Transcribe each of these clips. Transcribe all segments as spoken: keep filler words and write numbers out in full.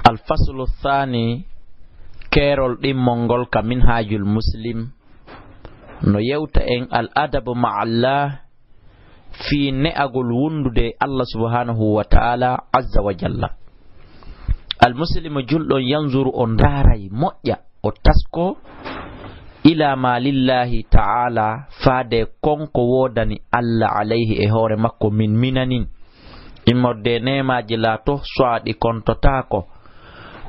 Al faslu thani, keerol ɗimmol ngol ka Minhajul Muslim, no yewta en al adabu ma Allah, fii ne'agol wondude e Allah subhanahu wa ta'ala azza wa jalla. Al muslimu julɗo on yanzuru, o ndaaray moƴƴa, o tasko, ila ma lillahi ta'ala, faade kon ko woodani Allah alayhi e hoore makko min minanin. Immorde neemaaji laato so'aɗi kontotaako,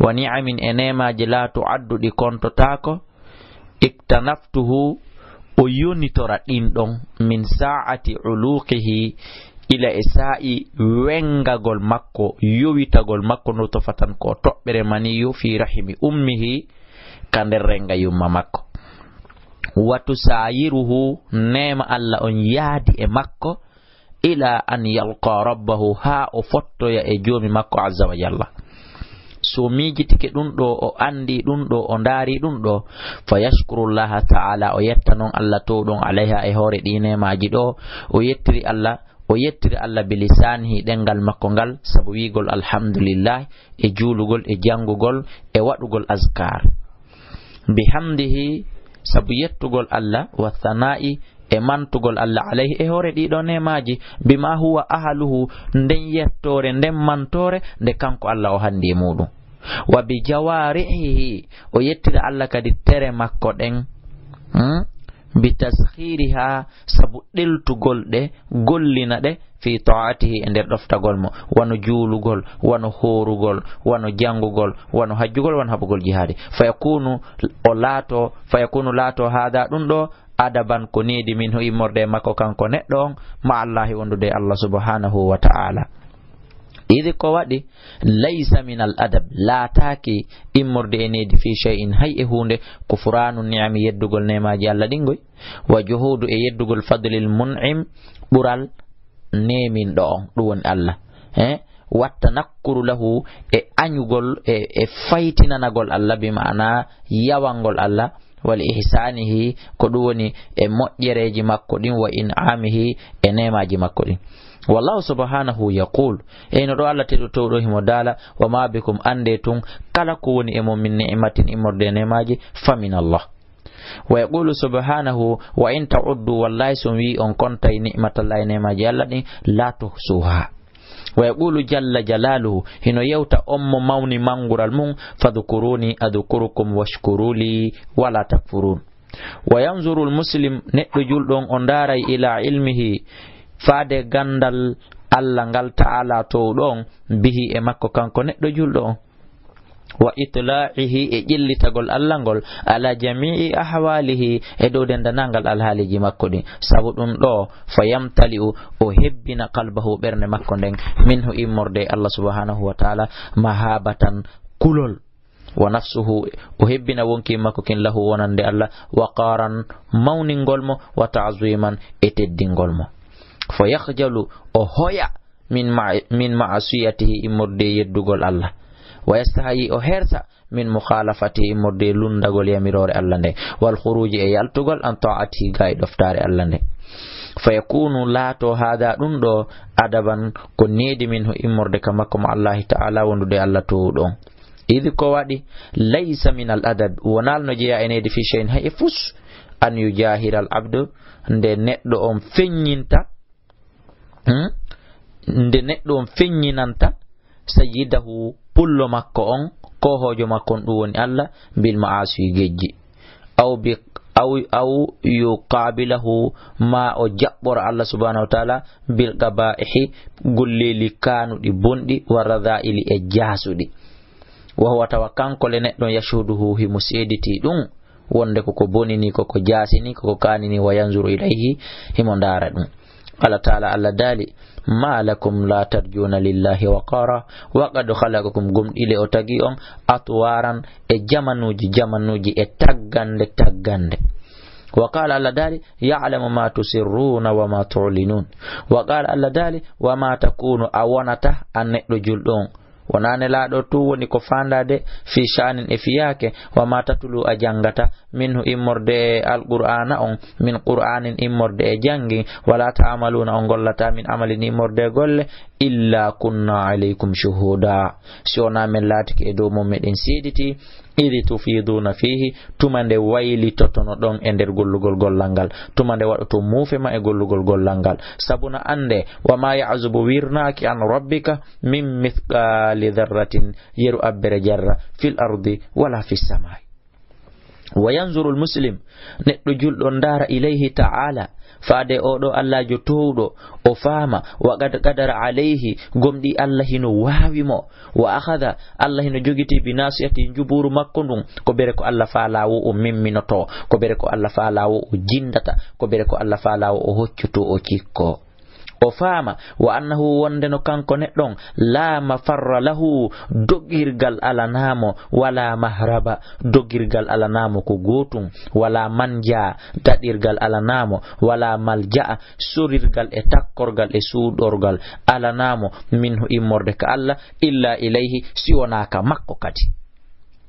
wa ni'amin e neemaaji laato adduɗi kontotaako, iktanaftuhu, o yonitora ɗin ɗon, min sa'ati uluqihi, ila e saa'i wengagol makko, yowitagol makko, no tofatan ko toɓɓere maniyu fi rahimi ummihi, ka nder renga yumma makko. Wa tusayiruhu, neema Allah on yaadi e makko, ila an yalqa rabbahu, haa o fottoya e joomi makko azza wa jalla. So miijitike ɗum ɗo, o anndi ɗum ɗo, o ndaari ɗum ɗo, fa yashkuru llaha ta'ala, o yetta non Allah towɗon alayha e hoore ɗi neemaaji ɗo, o yettiri Allah, o yettiri Allah bi lisaanihi, ɗemngal makko ngal, sabu wiigol alhamdulillah, e juulugol, e janngugol, e waɗugol azkar. Bihamdihi, sabu yettugol Allah, wa thana'i, e mantugol Allah alayhi e hoore ɗiɗo neemaaji, bima huwa ahaluhu, nden yettoore, nden mantoore, nde kanko Allah o handi e muɗum. Wa bi jawarihihi, o yettira Allah kadi tere makko ɗen, hmm? Bi taskhiriha, sabu ɗeltugol ɗe, gollina ɗe, fi ta'atihi, e nder ɗoftagol mo, wano juulugol, wano hoorugol, wano janngugol, wano hajjugol, wano haɓugol jihaadi. Fa yakunu, o laato, fa yakunu laato haada ɗum ɗo, adaban ko needi minhu immorde e makko kanko neɗɗo on, ma Allahi wondude e Allah subhanahu wa ta'ala. Idi ko waɗi, laysa min al adab, laataaki immorde e needi fi shay'in hay e huunde, kufraanu ni'ami yeddugol neemaaji Allah ɗin goy, wa juhuudu e yeddugol fadlil mun'im ɓural neeminɗo on, ɗum woni Allah. Eh? Wa tanakkuru lahu e añugol e, e faytinanagol Allah, bi ma'ana yawangol Allah, wal ihsanihi, ko ɗum woni e moƴƴereeji makko ɗin, wa in'amihi e neemaaji makko ɗin. Wallahu subhanahu yaqul, eyno ɗo Allah teɗo towɗo himo daala, wa ma bikum, annde tun kala ko woni e mon min ni'matin immorde e neemaaji, fa min Allah. Wa yaqulu subhanahu, wa in ta'uddu, wallahi so on wi on kontay ni'matallahi neemaaji Allah ɗin, la tuhsuha. Wa yaqulu jalla jalaluhu, hino yewta on mo mawni mangural mum, fadhkuruni adhkurukum washkuru li wala takfurun. Wa yanzuru al muslim, neɗɗo julɗo on o ndaaray ila ilmihi, faade gandal Allah ngal ta'ala towɗo on, bihi e makko kanko neɗɗo julɗo on. Wa itla'ihi e ƴellitagol Allah ngol ala jami'i ahwalihi e dow dendanangal alhaaliji makko ɗin. Sabu ɗum ɗo, fa yamtali'u o hebbina qalbahu ɓernde makko nden minhu immorde e Allah subhanahu wa ta'ala mahabatan kulol. Wa nafsuhu o hebbina wonki makko kin lahu wonande Allah waqaran mawningol mo wa ta'ziman e teddingol mo. Fa yakhjalu o hoya min ma-, min ma'asiyatihi immorde e yeddugol Allah. Wa yastahayi o hersa min mukhalafatihi immorde e lundagol yamiroore Allah nde. Wal khuruji e yaltugol an ta'atihi ga e ɗoftaare Allah nde. Fa yakunu laato hada ɗum ɗo adaban ko needi minhu immorde ka makko mo Allahi ta'ala wondude Allah towɗo on. Idi ko waɗi laysa min al adab wonal no jeya e needi fi shay'in hay e fus an yujahira al abdu nde neɗɗo on feññinta Hmm? Nde neɗɗo on feññinanta sayyidahu pullo makko on, koohoojo makko on, ɗum woni Allah, bil ma'asi gejji. Aw bi, aw, aw yuqabilahu ma o jaɓɓora Allah subhanahu wa ta'ala bil qaba'ihi golleeli kaanuɗi bonɗi wa radha'ili e jaasuɗi. Wa huwa tawa kanko le neɗɗo yashhuduhu himo seediti ɗum. Wonde koko bonini, koko jaasini, koko kaanini, wa yanzuru ilayhi, himo ndaara ɗum. Qala ta'ala, Allah daali, ma lakum la tarjuna lillahi waqara, wa qad khalaqakum, gomɗile o tagi on, atwaran, e jamanuuji, jamanuuji, e taggande, taggande. Wa qala, Allah daali, ya'lamu ma tusirruna wa ma tu'linun. Wa qala, Allah daali, wa ma takunu, a wonata, an neɗɗo julɗo on. Wonaa nelaaɗo tun woni ko faandaade fi sha'nin e fiyaake, wa ma tatlu a janngata, minhu immorde e Alqur'aana on, min Qur'aanin immorde e janngin, wala ta'amaluuna on gollata min amalin immorde e golle, illa kunna alaykum shuhuda. Si wonaa men laatike e dow mon meɗen seediti, idh tufiduna fihi, tuma nde waylitotono ɗon e nder gollugol gollal ngal, tuma nde waɗoto muufe ma e gollugol gollal ngal. Sabu na annde, wa ma ya'zubu wirnaaki an rabbika min mithqali dharratin, yeru abbere jarra, fil ardi wala fis samai. Wa yanzuru al muslim, neɗɗo julɗo ndaara ilayhi ta'ala, faade oɗo Allaajo toowɗo, o faama, wa qad qadara alayhi, gomɗi Allah hino waawi mo, wa akhadha, Allah hino jogiti bi nasiyati njubuuru makko ndun, ko bere ko Allah faalaa wo o memminoto, ko bere ko Allah faalaa wo o jindata, ko bere ko Allah faalaa wo o hoccuto o cikko. O faama, wa annahu wonde no kanko neɗɗon, la mafarra lahu, dogirgal alanaamo, wala mahraba, dogirgal alanaamo ko gootun, wala manja, daɗirgal alanaamo, wala malja'a, sorirgal e takkorgal e suuɗorgal alanaamo, minhu immorde ka Allah, illa ilayhi, si wonaa ka makko kadi.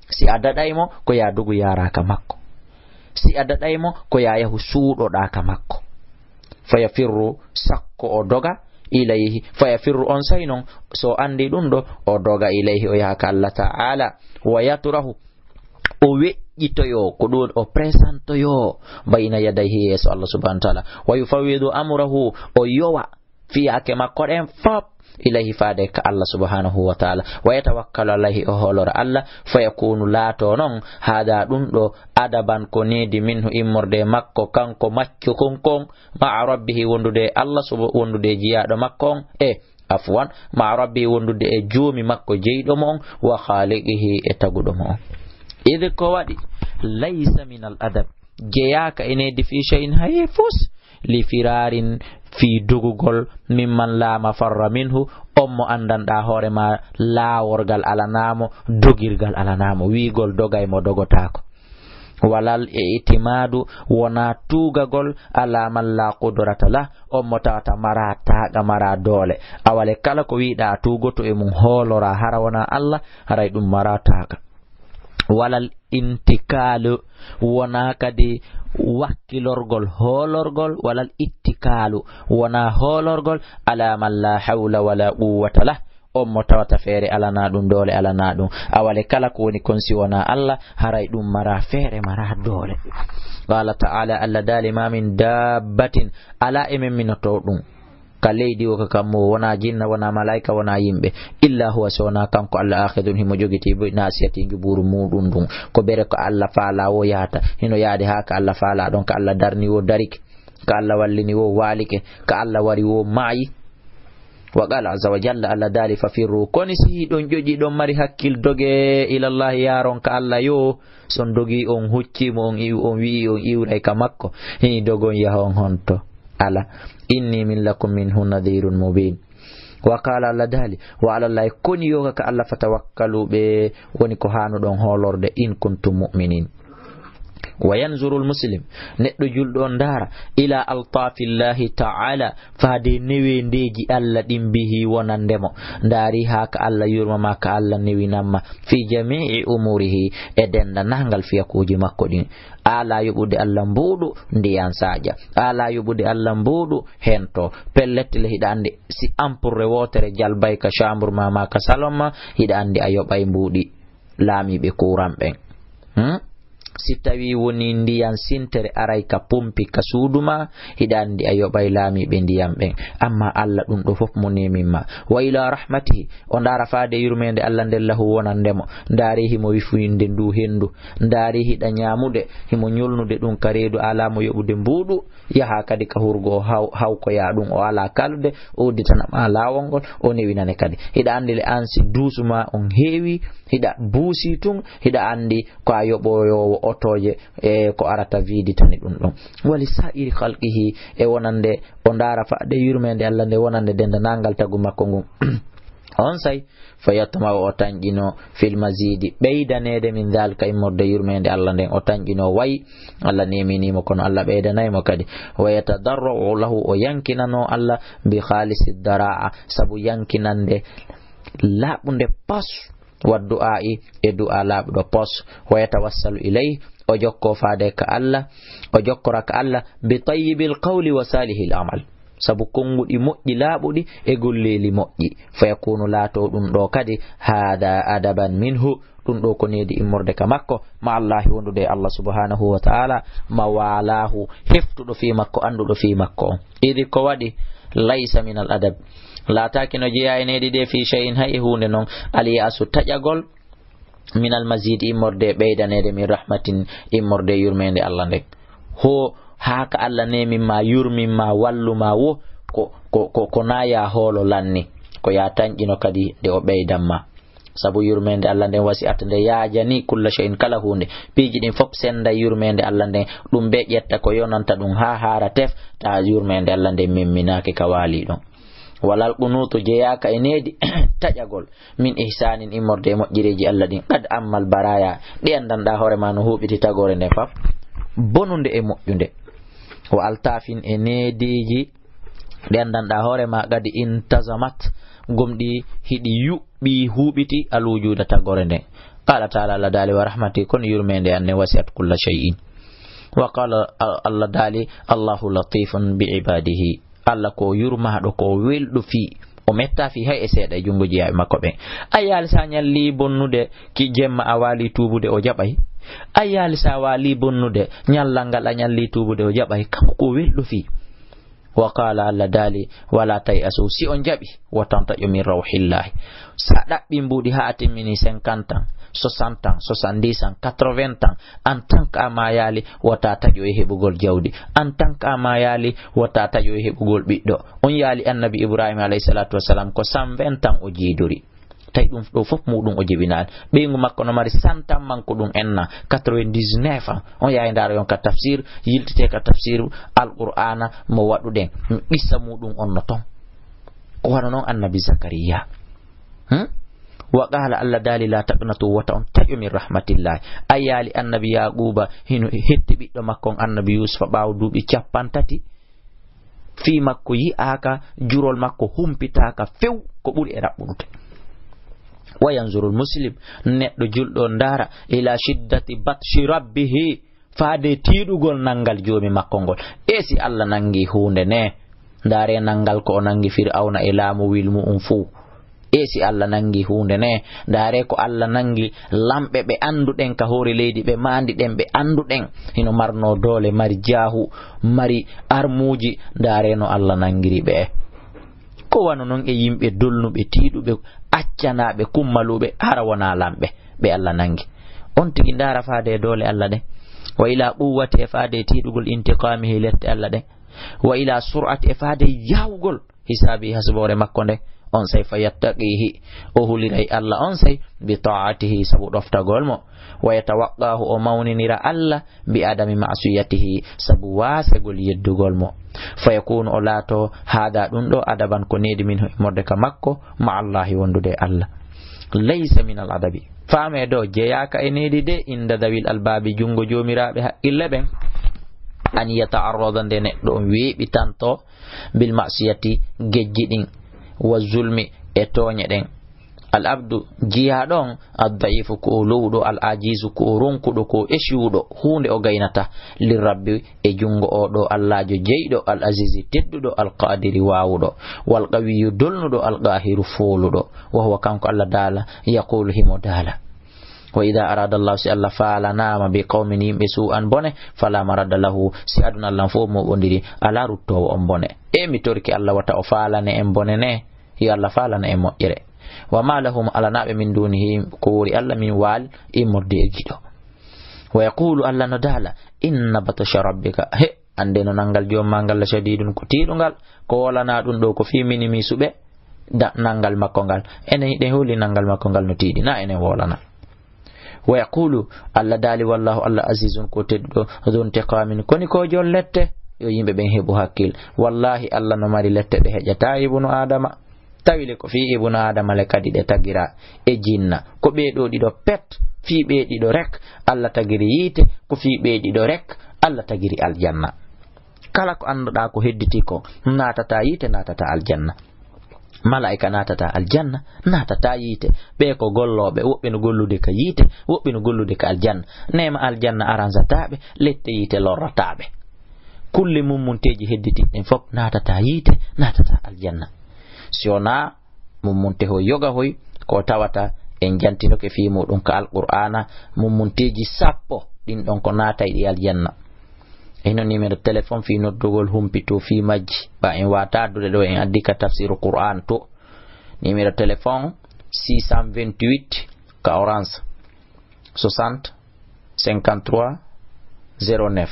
Si a daɗay mo, ko yaa dogu yaaraa ka makko. Si a daɗay mo, ko yaa yahu suuɗoɗaa ka makko. Fa yafirru, sakko o doga, ilayhi. Fa yafirru, on saa'i non, so anndi ɗun ɗo, o doga ilayhi, o yaha ka Allah Ta'ala. Wa yatrahu, o weƴƴitoyo, ko ɗun o presantoyo, bayna yadayhi, yeeso Allah subhanahu wa ta'ala. Wa yufawwidu amrahu, o yowa fiyaake makko ɗen fop ilayhi, faade ka Allah subhanahu wa ta'ala. Wa yatawakkalu alayhi, o hoolora Allah, fa yakunu, laato non, hada ɗun ɗo, adaban ko needi minhu immorde e makko, kanko macco kon kon, ma'a rabbihi wondude e Allah, subo wondude e jiyaaɗo makko on, e, afwan, ma'a rabbihi wondude e joomi makko jeyɗo mo on, wa khaliqihi e taguɗo mo on. Idh ko waɗi, laysa min al adab, jeyaaka e needi fi shay'in hay fus, li firarin fii dogugol, mimman la mafarra minhu, on mo anndanɗaa hoore ma laaworgal alanaamo, dogirgal alanaamo, wiigol dogay mo dogotaako. Walal i'timaadu wonaa tuugagol ala man la qudrata lah, on mo tawata maraa taaqa, maraa doole. Awale kala ko wiiɗaa a tuugoto e mum hooloraa hara wonaa Allah, haray ɗum maraa taaqa. Walal intikaalu, wonaa kadi wakkilorgol, hoolorgol, walal ittikaalu, wonaa hoolorgol, ala man la hawla wala quwwata lah, on mo tawata feere alanaa ɗum, doole alanaa ɗum. Awale kala ko woni kon si wonaa Allah, haray ɗum maraa feere, maraa doole. Qala ta'ala, Allah daali, ma min dabbatin, alaa e men minoto ɗum. Ka leydi wo ka kammu wo, wonaa jinna, wonaa malaa'ika, wonaa yimɓe. Illa huwa, so wonaa kanko Allah, akhidun, himo jogitii, bi nasiyati, njubuuru muuɗum ndun. Ko bere ko Allah faalaa wo yahata. Hino yaade haa ka Allah faalaa ɗon, ka Allah darni wo darike. Ka Allah wallini wo waalike. Ka Allah wari wo maayi. Wa qala azza wa jalla, Allah daali, fa firru. Koni si hiɗon ƴoƴi, ɗon mari hakkil, doge ilallahi, yaaron ka Allah yo. Son dogi on huccii mo, on iw-, on wi'i on iwray ka makko. Hii dogon yahon honto. Ala, inni min lakum minhu nadhirun mubin. Wa qala, Allah daali, wa alallahi, koni yoga ka Allah, fatawakkalu, ɓe woni ko haanuɗon hoolorde, in kuntum mu'minin. Wa yanzuru al-muslim, neɗɗo julɗo on ndaara, ila altaafillahi ta'ala, faade neweendeeji Allah ɗin bihi wonande mo. Ndaari haa ka Allah yurma ma, ka Allah newinan ma, fi jami'i umurihi, e denndanangal fiyakuuji makko ɗin. Ala yoɓude Allah mbuuɗu, ndiyan saaƴa. Ala yoɓude Allah mbuuɗu, hento. Pellet le, hiɗa anndi, si ampure wootere jalbay ka chambre ma, ma ka salon ma, hiɗa anndi a yoɓay mbuuɗi laamiiɓe kuuran ɓen. Hmm? Si tawii wonii ndiyan sintere aray ka pompi ka suudu ma, hiɗa anndi a yoɓay laamiiɓe ndiyan ɓen. Amma Allah ɗum ɗo fof mo neemin ma. Wa ila rahmatihi, o ndaara faade yurmeende Allah nden lahu wonande mo. Ndaari himo wifinde ndu henndu. Ndaari hiɗa ñaamude, himo ñolnude ɗum ka reedu, alaa mo yoɓude mbuuɗu. Yaha kadi ka hurgo o haw-, hawkoya ɗum, o alaa kalde, o udditana ma laawol ngol, o newinane kadi. Hiɗa anndi le an si duusu ma on heewi, hiɗa buusi tun, hiɗa anndi ko a yoɓoyoowo otooje, e ko arata viditani ɗum ɗon. Wali sa'iri khalqihi, e wonande, o ndaara faade yurmeende Allah nde wonande denndanangal tagu makko ngun. On say, fa yatma'u, o tanƴino, fil mazidi, ɓeydaneede, min dhalika, immorde yurmeende Allah nden, o tanƴino, way, Allah neeminii mo, kono Allah ɓeydanay mo kadi. Wa yatadarra'u lahu, o yankinano Allah, bi khalisi dara'a, sabu yankinande laaɓunde pos, wa du'aa'i, e du'a laaɓuɗo pos, wa yatawassalu ilayhi, o jokko faade ka Allah, o jokkora ka Allah, bi tayyibil qawli wa salihil amal. Sabu konnguɗi moƴƴi laaɓuɗi e golleeli moƴƴi. Fa yakunu laato ɗum ɗo kadi, hada adaban minhu, ɗum ɗo ko needi immorde ka makko, ma Allahi wondude e Allah subhanahu wa ta'ala, ma walahu heftuɗo fii makko, annduɗo fii makko on. Idi ko waɗi, laysa min al adab. Laataaki no jeyaa e needi ɗe fii shay'in hay e huunde non, al ya'su taƴagol, min al mazid immorde e ɓeydaneede min rahmatin immorde e yurmeende Allah nden. Ho haa ka Allah neemin ma, yurmin ma, wallu ma wo ko, ko, ko, ko naa ya hoolo lanni. Ko ya tanƴino kadi nde o ɓeydan ma. Sabu yurmeende Allah nden wasi'at nde yaajani kulla shay'in kala huunde. Piiji ɗin fof senda yurmeende Allah nden. Ɗum ɓe ƴetta ko yonanta ɗum haa haara tef, ta yurmeende Allah nden mimminaaki ka waali ɗon. Walal qunuutu jeyaaka e needi taƴagol min ihsaanin immorde e moƴƴereeji Allah ɗin. Qad ammal baraya, ɗi anndanɗaa hoore ma no huuɓiti tagoore nden faf. Bonunde e moƴƴunde. Wa altafin e neediiji ɗi anndanɗaa hoore ma kadi intazamat, gomɗi hiɗi yuɓɓi huuɓiti al wujuda tagoore nden. Qala taala, Allah daali, wa rahmati, kono yurmeende an ne wasi'at kulla shay'in. Wa qala, Allah daali, Allahu latifun bi ibadihi. Allah ko yurmaaɗo, ko welɗo fii. O metta fii hay e seeɗa e junngo jeyaaɓe makko ɓen. A yaali sa ñalli bonnude ki jemma a waali tuubude o jaɓay? A yaali sa waali bonnude ñallal ngal a ñalli tuubude o jaɓay? Kanko ko welɗo fii. Wa qala, Allah daali, wala tay'asu, si on jaɓi, wata on taƴo min rawhillahi. Sa ɗaɓɓi mbuuɗi haa a timmini cinquante ans, soixante ans, soixante-dix ans, quatre-vingts ans, en tant que a maayaali, wata taƴo e heɓugol jawdi. En tant que a maayaali, wata taƴo e heɓugol ɓiɗɗo. On yaali annabi Ibrahima alayhi salatu wassalam ko cent vingt ans o jiidori. Tawi ɗum ɗo fof muɗum o jibinaani. Ɓeyngu makko no mari cent ans, manko ɗum enna, quatre-vingt-dix-neuf ans. On yahi ndaaro yon ka tafsir, yiltete ka tafsir Alqur'aana mo waɗuɗen. Qissa muɗum on no ton. Ko wano non annabi Zakariya. Hmm? Wa qala, Allah daali, la taqnatu, wata on taƴo min rahmatillahi. A yaali annabi Yaquba hino hetti ɓiɗɗo makko on annabi Yusufa ɓaawo duuɓi cappanɗe tati. Fii makko yi'aaka, jurol makko humpitaaka few ko ɓuri e raɓɓuɗude. Wa yanzurul muslim, neɗɗo julɗo ndaara, ila shiddati batshi rabbihi, faade tiiɗugol nanngal joomi makko ngol. E si Allah nanngi huunde ne, ndaare nanngal ko o nanngi Fir'awna e laamu wil mu'um fuu. E si Allah nanngi huunde ne, ndaare ko Allah nanngi lamɓe ɓe annduɗen ka hoore leydi, ɓe maandiɗen, ɓe annduɗen, hino marno doole, mari jaahu, mari armuuji, ndaare no Allah nanngiri ɓe. Ko wano non e yimɓe dolnuɓe, tiiɗuɓe, accanaaɓe, kummaluɓe, hara wonaa lamɓe, ɓe Allah nanngi. On tigi ndaara faade e doole Allah ɗen. Wa ila quwwati, e faade e tiiɗugol intiqaamihi, lette Allah ɗen. Wa ila sur'ati, e faade e yaawugol hisaabi, hasboore makko nde, on sey fa yattaqihi, o huliray Allah on sey bi ta'atihi, sabu ɗoftagol mo, wa yatawaqqahu, o mawninira Allah bi adami ma'siyatihi, sabu waasegol yeddugol mo, fa yakunu, o laato, hada ɗum ɗo, adaban ko needi minhu immorde ka makko, ma Allahi wondude e Allah. Laysa min al adabi. Faame ɗo jeyaaka e needi de inda dawil albaabi, junngo joomiraaɓe haqqille ɓen, an yata'arrada, nde neɗɗo on weeɓitanto, bil ma'siyati, gejji ɗin, wa zulmi, e tooñe ɗen. Al abdu, jiyaaɗo on, al da'ifu, ko o lowɗo, al ajizu, ko o ronkuɗo, ko o eciwuɗo, huunde o gaynata, li rabbi, e junngo o ɗo Allaajo jeyɗo, al azizi, tedduɗo, al qadiri, waawuɗo, wal qawiyyu, dolnuɗo, al qahiru, fooluɗo, wa huwa, kanko Allah daala, yaqulu, himo daala. Wa ida arada Allahu, si Allah faalanaama bi qawmin, yimɓe suu'an bone, fala maradda lahu, si aduna Allah fof moɓondiri, alaa ruttoowo on bone. E mi torki Allah wata o faalane en bone ne, yo Allah faalana en moƴƴere. Wa ma lahum, alanaaɓe, min dunihi, ko wori Allah, min waal, immorde e giɗo. Wa yaqulu, Allah no daala, inna batasha rabbika, he, annde no nanngal joom ma ngal la shadidun, ko tiiɗungal, ko wolana ɗum ɗo, ko fii minimi suɓe, da, nanngal makko ngal. Enen hiɗen holi nanngal makko ngal no tiiɗi, na enen wolana. Wa yaqulu, Allah daali, wallahu, Allah azizun, ko tedduɗo, dhu intiqamin, koni ko jol lette, yo yimɓe ɓen heɓu hakkil. Wallahi, Allah no mari lette ɗe heƴata ibnu Adama. Tawi le ko fii ibnu Adama le kadi ɗe tagira e jinna. Ko ɓee ɗoo ɗiɗo pet, fii ɓee ɗiɗo rek, Allah tagiri yiite, ko fii ɓee ɗiɗo rek, Allah tagiri aljanna. Kala ko annduɗaa ko hedditi ko, naatata yiite, naatata aljanna. Malaa'ika naatata aljanna, naatata yiite. Ɓe ko gollooɓe, woɓɓe no gollude ka yiite, woɓɓe no gollude ka aljanna. Neema aljanna aransataa ɓe, lette yiite lorrataa ɓe. Kulle mummunteeji hedditiiɗi ɗin fof naatata yiite, naatata aljanna. Si wonaa mummunte hoy yoga hoy, ko tawata en jantinoke fii muuɗum ka Alqur'aana, mummunteeji sappo ɗin ɗon ko naatayɗi aljanna. Hino numéro téléphone fii noddugol humpito fii majji. Ɓa en waata addude ɗo, en addi ka tafsiru Qur'an to. Numéro téléphone six cent vingt-huit ka Orange, soixante cinquante-trois zéro neuf.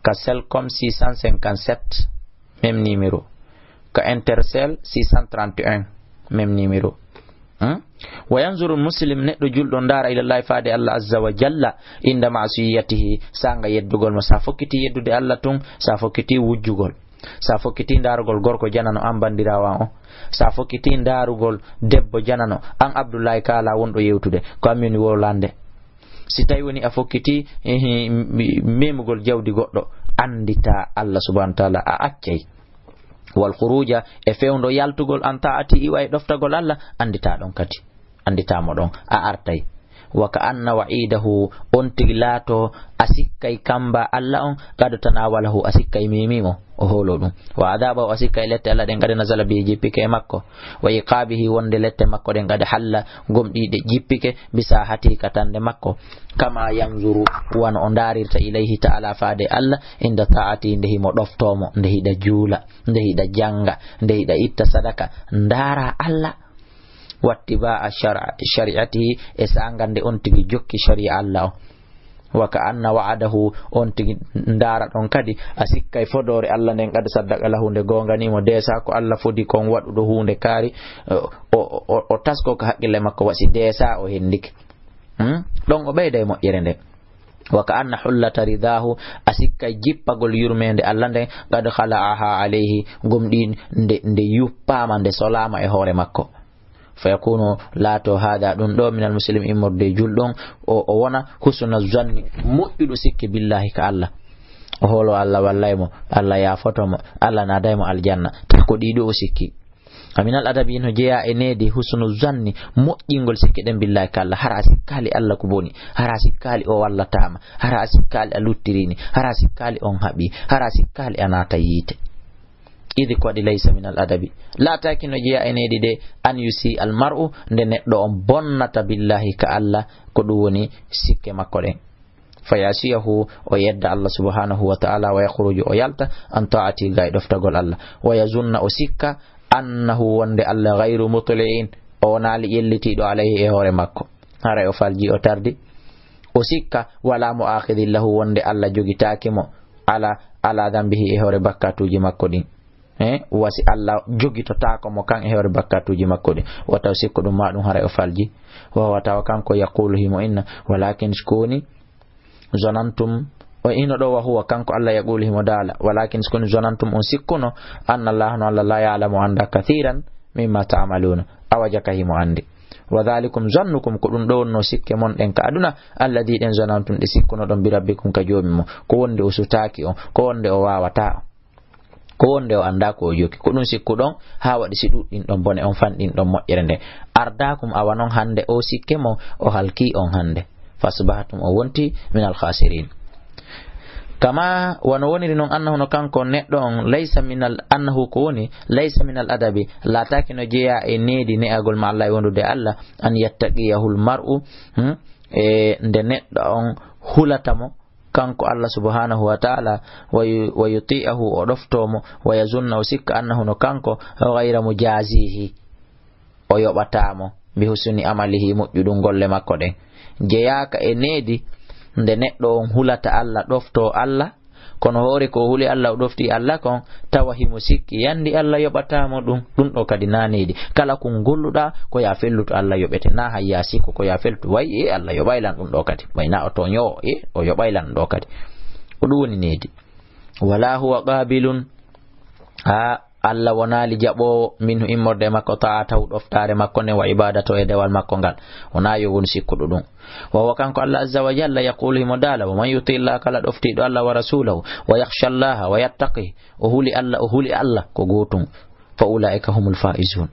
Ka Celcom six cent cinquante-sept, même numéro. Ka Intercell six cent trente et un, même numéro. Hmm? Wa yanzuru muslim, neɗɗo julɗo ndaara ilallahi faade Allah azza wa jalla, inda ma'siyatihi, sanga yeddugol mo. Sa fokkiti yeddude Allah tun, sa fokkiti wujjugol. Sa fokkiti ndaarugol gorko janano an bandiraawo an o. Sa fokkiti ndaarugol debbo janano an Abdullahi Kaala wonɗo yewtude. Ko an mi woni wolande. Si tawi woni a fokkiti, eh, memugol jawdi goɗɗo, andita Allah subhanahu wa ta'ala a accay. Wal khuruja, e fewndo yaltugol an ta'ati iwa e ɗoftagol Allah, andita ɗon kadi. Andita mo ɗon, a artay. Wa ka anna wa'idahu, on tigi laato a sikkay kamba Allah on, qad tanawalahu, a sikkay memi mo, o holo ɗum. Wa adabahu, a sikkay lette Allah ɗen qad nazala bihi, jippike e makko. Wa iqabihi, wonde lette makko ɗen qad halla, gomɗiɗe jippike, bisahati, ka tande makko. Kama yanzuru, wano o ndarirta ilayhi ta'ala faade Allah, inda ta'ati, nde himo ɗofto mo, nde hiɗa juula, nde hiɗa janga, nde hiɗa itta sadaka, ndara Allah. Wattiba'a shar-, shari'atihi, e sangande on tigi jokki shari'a Allah on. Wa ka anna wa'adahu, on tigi ndaara ɗon kadi, a sikkay fodoore Allah nden qad saddaqa lahu, nde gonganimo, desa ko Allah fodi kon waɗuɗo huunde kaari, o, o, o, o tasko ka haqqille makko wasi desa o hendike. Hmm? Ɗon o ɓeyday moƴƴere nden. Wa ka anna hullata ridahu, a sikkay jippagol yurmeende Allah nden, qad khala'aha alayhi, gomɗi nde, nde yuppaama, nde solaama e hoore makko. Fa yakunu, laato, hada, ɗum ɗo, minal muslim, immorde e julɗo, o, o wona husna zanni, moƴƴuɗo sikke, billahi, ka Allah. O holo Allah wallay mo, Allah yaafoto mo, Allah naaday mo aljanna. Ta ko ɗiɗo o sikki. Wa minal adabi, no jeyaa e needi husnu zanni, moƴƴingol sikke ɗen, billahi, ka Allah. Hara a sikkaali Allah ko boni, hara a sikkaali o wallataama, hara a sikkaali a luttirini, hara a sikkaali on haɓi, hara a sikkaali a naata yiite. Idi ko waɗi laysa minal adabi. Laataaki no jeyaa e needi de, an yusi al mar'u, nde neɗɗo on bonnata billahi ka Allah, ko ɗum woni sikke makko ɗen. Fa yasiyahu, o yedda Allah subhanahu wa ta'ala, wa yakhruju, o yalta, an ta'ati, ga e ɗoftagol Allah. Wa yazunna, o sikka, annahu, wonde Allah, ghayru mutli'in, o wonaali ƴellitiiɗo, alayhi, e hoore makko. Haray o falji, o tardi. O sikka, wala mu'akhidhin lahu, wonde Allah jogitaaki mo, ala, ala dhanbihi, e hoore bakkatuuji makko ɗin. Eh, wasi Allah jogitotaako mo kan e hoore bakkatuuji makko ɗin. Wata o sikko ɗum ma ɗum haray o falji. Wa huwa, tawa kanko, yaqulu, himo inna, walakin, ko woni, zonantum, o ino ɗo, wa huwa, kanko Allah, yaqulu, himo daala, walakin, ko woni, zonantum, on sikkuno, anna Allah, no Allah, la ya'lamu, anda, kathiran mimma ta'maluna, awa jaka himo andi. Wa dhalikum zannukum, ko ɗum ɗo wonno sikke mon ɗen ka aduna, alladhi, ɗen, zonantum, ɗe sikkunoɗon, bi rabbikum, ka joomi mon, ko wonde o sutaaki on, ko wonde o waawata on. Ko wonde o anndaa ko o jokki. Ko ɗum sikkuɗon, haa waɗi si ɗuɗɗinɗon bone on, fanɗinɗon moƴƴere nden. Ardaakum, awa non hannde o sikke mo, o halkii on hannde. Fasbahtum, o wonti minal khasirin. Kama, wano woniri non, annahu, no kanko neɗɗo on, laysa minal, annahu, ko woni, laysa minal adabi, laataaki no jeyaa e needi ne'agol ma Allah e wondude Allah, an yattaqiyahul mar'u, hmm, e nde neɗɗo on hulata mo, kanko Allah subhanahu wa ta'ala, wa yu-, wa yuti'ahu, o ɗofto mo, wa yazunna, o sikka, annahu, no kanko, ghayra mujazihi, o yoɓata mo, bi husni amalihi, moƴƴuɗum golle makko ɗen. Jeyaaka e needi nde neɗɗo on hulata Allah, ɗofto Allah, kono hoore ko huli Allah, o ɗofti Allah kon, tawa himo sikki yandi Allah yoɓata mo ɗum. Ɗum ɗo kadi na needi. Kala ko golluɗa, ko ya felluto Allah yoɓete. Na hayya sikko ko ya felluto, way, e Allah yoɓay lan ɗum ɗo kadi. Way na o toño, e o yoɓay lan ɗo kadi. Ko ɗum woni needi. Wala huwa qabilun. Ha Allah wonaali jaɓoowo minhu immorde e makko ta'atahu ɗoftaare makko nden wa ibadatahu e dewal makko ngal. Wona yo won sikkuɗo ɗum. Wa huwa kanko Allah azza wa jalla yaqulu himo daala, wa man yuti Allah kala ɗoftiiɗo Allah wa rasulahu wa yakhsha Allah wa yattaqi, o huli Allah, o huli Allah ko gootum. فأولئك هم الفائزون.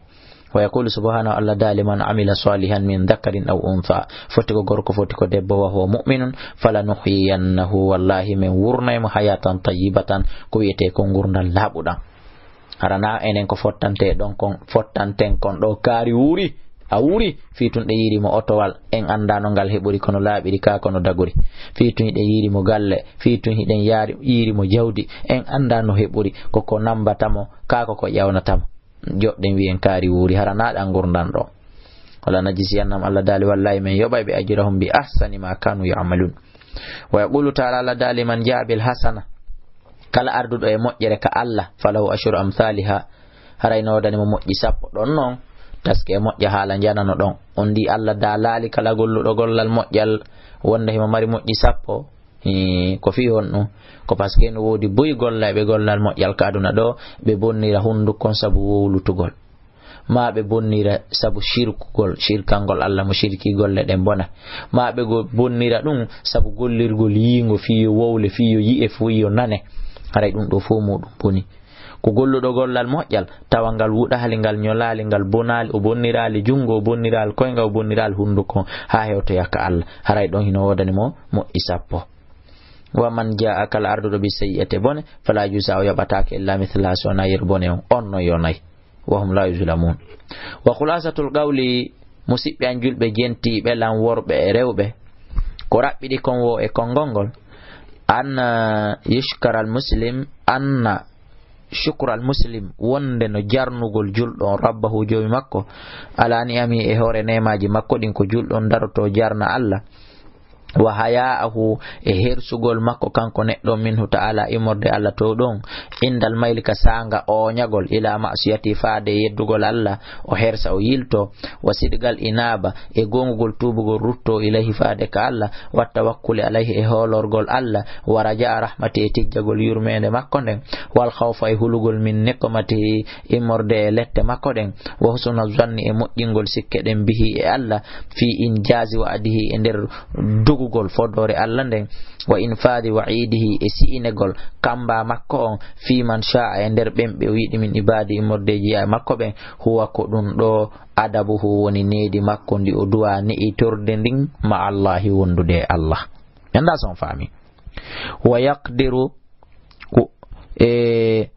ويقول سبحانه، Allah daali, من عمل صالحا من ذكر أو أنثى, foti ko gorko, foti ko debbo, وهو مؤمن فلنحيينه, wallahi min wurnay mo حياة طيبة, ko wiyetee ko ngurndan laaɓuɗan. Hara na enen ko fottante ɗon kon, fottanten kon ɗo kaari wuuri, a wuuri, fii tun ɗe yiiri mo otowal, en anndaa no ngal heɓori, kono laaɓiri ka kono dagori. Fii tun hiɗen yiiri mo galle, fii tun hiɗen yaari, yiiri mo jawdi, en anndaa no heɓori, ko ko nambata mo, ka ko ko ƴawnata mo. Joɗɗen wi'en kaari wuuri, hara na ɗan ngurndan ɗo. ولنجزينهم, Allah daali, wallahi min yoɓay ɓe, أجرهم بأحسن ما كانوا يعملون. ويقول تعالى, Allah daali, من جاء بالحسنة, kala arduɗo e moƴƴere ka Allah, فله عشر أمثالها, haray no woodani mo moƴƴi sappo. Ɗon non, taske e moƴƴa haala njanano ɗon. On ndi Allah daalaali kala golluɗo gollal moƴƴal, wonde himo mari moƴƴi sappo. Hii, ko fii honɗun? Ko parce que no woodi buy gollay ɓe gollal moƴƴal ka aduna ɗo, ɓe bonnira hunduko on sabu wowlutugol. Maa ɓe bonnira sabu shirkugol, shirkangol Allah mo shirki golle ɗen bona. Maa ɓe go-, bonnira ɗun sabu gollirgol yiingo fii yo wowle, fii yo yi'e, fii yo nane. Haray ɗun ɗo fow muuɗun boni. Ko golluɗo gollal moƴƴal, tawa ngal wuɗaali, ngal ñolaali, ngal bonaali, o bonniraali junngo, o bonniraali koyngal, o bonniraali hunduko, haa hewtoya ka Allah. Haray ɗon hino woodani mo moƴƴi sappo. ومن جاء, kala arduɗo, بالسيئة, bone, فلا يجزى, o yoɓataake, إلا مثلها, so wonaa yeru bone on, on no yo nay. وهم لا يظلمون. وخلاصة القول, musiɓɓe an julɓe jentiiɓe lan worɓe e rewɓe, ko raɓɓiɗi kon wo e konngol ngol, أن يشكر المسلم, أن شكر المسلم, wonde no jarnugol julɗo on, ربه, joomi makko, على نعمه, e hoore neemaaji makko ɗin, ko julɗo on darotoo jarna Allah. وحياءه, e hersugol makko kanko neɗɗo on, منه تعالى, immorde Allah towɗo on, عند الميل, ka saanga ooñagol, إلى معصيته, faade e yeddugol Allah, o hersa, o yiltoo, وصدق الإنابة, e goongugol tuubugol ruttoo, إليه, faade ka Allah, والتوكل عليه, e hoolorgol Allah, ورجاء رحمته, e tijjagol yurmeende makko nden, والخوف, e hulugol, من نقمته, immorde e lette makko ɗen, وحسن الظن, e moƴƴingol sikke ɗen, به, e Allah, في إنجاز وعده, e nder dogugol fodoore Allah nden, وإنفاذ وعيده, e si'inegol kamba makko on, في من شاء, e nder ɓen ɓe o yiɗi, من عباده, immordeeji yaaɓe makko ɓen, هو, ko ɗun ɗo, أدبه, woni needi makko ndi o duwaa ne'itorde ndin, مع الله, wondude e Allah. Mi anndaa si on faami. ويقدر, ko, e,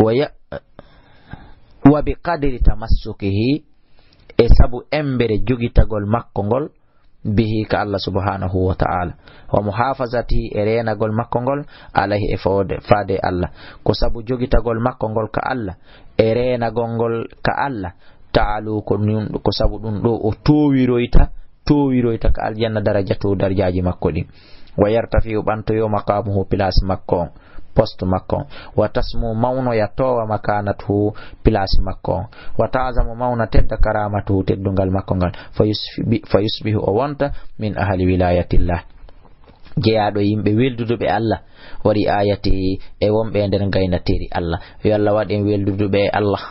وي-, وبقدر تمسكه, e sabu embere jogitagol makko ngol, به, ka Allah subhanahu wa ta'ala, ومحافظته, e reenagol makko ngol, عليه, e fawde, faade e Allah, ko sabu jogitagol makko ngol ka Allah, e reenagol ngol ka Allah, تعلو, ko ɗun, ko sabu ɗun ɗo o toowiroyta, toowiroyta ka aljanna, درجته, darajaaji makko ɗin. ويرتفع, ɓantoyoo, مقامه, place makko on, poste makko on. وتسمو, mawnoya, toowa, مكانته, place makko on. وتعظم, mawna, tedda, كرامته, teddungal makko ngal. فيصبح, فيصبح, o wonta, من أهل ولاية الله, jeyaaɗo yimɓe welduduɓe Allah, ورعايته, e wonɓe e nder ngaynateeri Allah. Yo Allah waɗ en welduduɓe e Allah.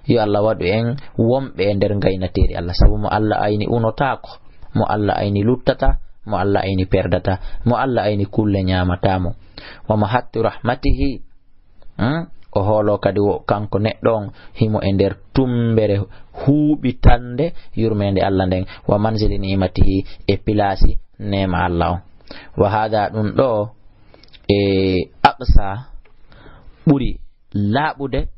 Yo Allah waɗu en wonɓe e nder ngaynateeri Allah, sabu mo Allah ayni unotaako, mo Allah ayni luttataa, mo Allah ayni perdataa, mo Allah ayni kulle ñaamataa mo. ومهد رحمته, hmm? O hooloo kadi wo kanko neɗɗo on himo e nder tummbere huuɓitannde yurmeende Allah nden, ومنزل نعمته, e pilaasi neema Allah on. وهذا, ɗun ɗo, e aqsa, ɓuri laaɓude,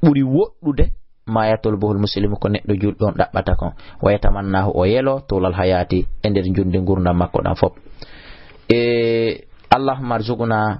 ɓuri woɗɗude, ما يطلبه المسلم, ko neɗɗo julɗo on ɗaɓɓata kon, ويتمناه, o yeloo, طول الحياة, e nder njundi ngurndan makko ɗan fow. E, اللهم ارزقنا